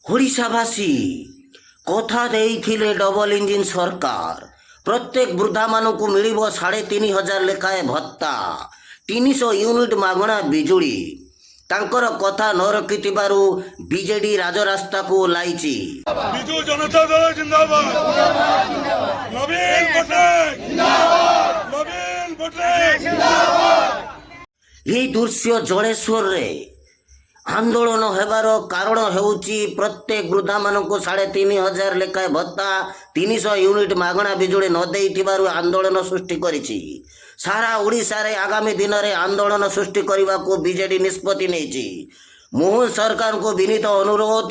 ଓଡ଼ିଶାବାସୀ, କଥା ଦେଇଥିଲେ ଡବଲ ଇଞ୍ଜିନ୍ ସରକାର, ପ୍ରତ୍ୟେକ ବୃଦ୍ଧାମାନଙ୍କୁ ମିଳିବ 3500 ଲେଖାଏଁ ଭତ୍ତା, 300 ୟୁନିଟ୍ ମାଗଣା ବିଜୁଳି। ତାଙ୍କର କଥା ନ ରଖିଥିବାରୁ ବିଜେଡି ରାଜରାସ୍ତାକୁ ଓହ୍ଲାଇଛି। ବିଜୁ ଜନତା ଦଳ ଜିନ୍ଦାବାଦ! ନବୀନ ପଟ୍ଟନାୟକ, ନବୀନ ପଟ୍ଟନାୟକ! ଏହି ଦୃଶ୍ୟ ଜଳେଶ୍ୱରରେ ଆନ୍ଦୋଳନ ହେବାର କାରଣ ହେଉଛି, ପ୍ରତ୍ୟେକ ବୃଦ୍ଧାମାନଙ୍କୁ 3500 ଲେଖାଏଁ ଭତ୍ତା, 300 ୟୁନିଟ୍ ମାଗଣା ବିଜୁଳି ନ ଦେଇଥିବାରୁ ଆନ୍ଦୋଳନ ସୃଷ୍ଟି କରିଛି। ସାରା ଓଡ଼ିଶାରେ ଆଗାମୀ ଦିନରେ ଆନ୍ଦୋଳନ ସୃଷ୍ଟି କରିବାକୁ ବିଜେଡି ନିଷ୍ପତ୍ତି ନେଇଛି। ମୋହନ ସରକାରଙ୍କୁ ବିନୀତ ଅନୁରୋଧ,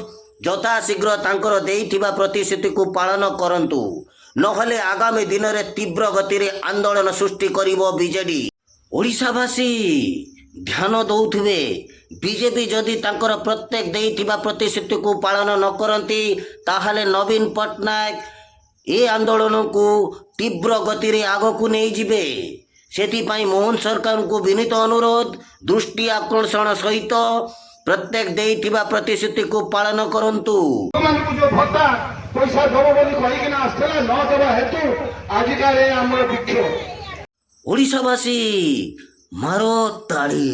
ଯଥାଶୀଘ୍ର ତାଙ୍କର ଦେଇଥିବା ପ୍ରତିଶ୍ରୁତିକୁ ପାଳନ କରନ୍ତୁ, ନହେଲେ ଆଗାମୀ ଦିନରେ ତୀବ୍ର ଗତିରେ ଆନ୍ଦୋଳନ ସୃଷ୍ଟି କରିବ ବିଜେଡି। ଓଡ଼ିଶାବାସୀ ଧ୍ୟାନ ଦଉଥିବେ, ବିଜେପି ଯଦି ତାଙ୍କର ପ୍ରତ୍ୟେକ ଦେଇଥିବା ପ୍ରତିଶ୍ରୁତିକୁ ପାଳନ ନ କରନ୍ତି, ତାହେଲେ ନବୀନ ପଟ୍ଟନାୟକ ଏ ଆନ୍ଦୋଳନକୁ ତୀବ୍ର ଗତିରେ ଆଗକୁ ନେଇଯିବେ। ସେଥିପାଇଁ ମୋହନ ସରକାରଙ୍କୁ ବିନୀତ ଅନୁରୋଧ, ଦୃଷ୍ଟି ଆକର୍ଷଣ ସହିତ ପ୍ରତ୍ୟେକ ଦେଇଥିବା ପ୍ରତିଶ୍ରୁତିକୁ ପାଳନ କରନ୍ତୁ। ଲୋକମାନଙ୍କୁ ଯୋଉ ଭତ୍ତା ପଇସା ଦବ ବୋଲି କହିକିନା ଆସିଥିଲା, ନ ଦେବା ହେତୁ ଆଜିକା ଏ ଆମର ବିକ୍ଷୋଭ। ଓଡ଼ିଶାବାସୀ, ମାର ତାଳି।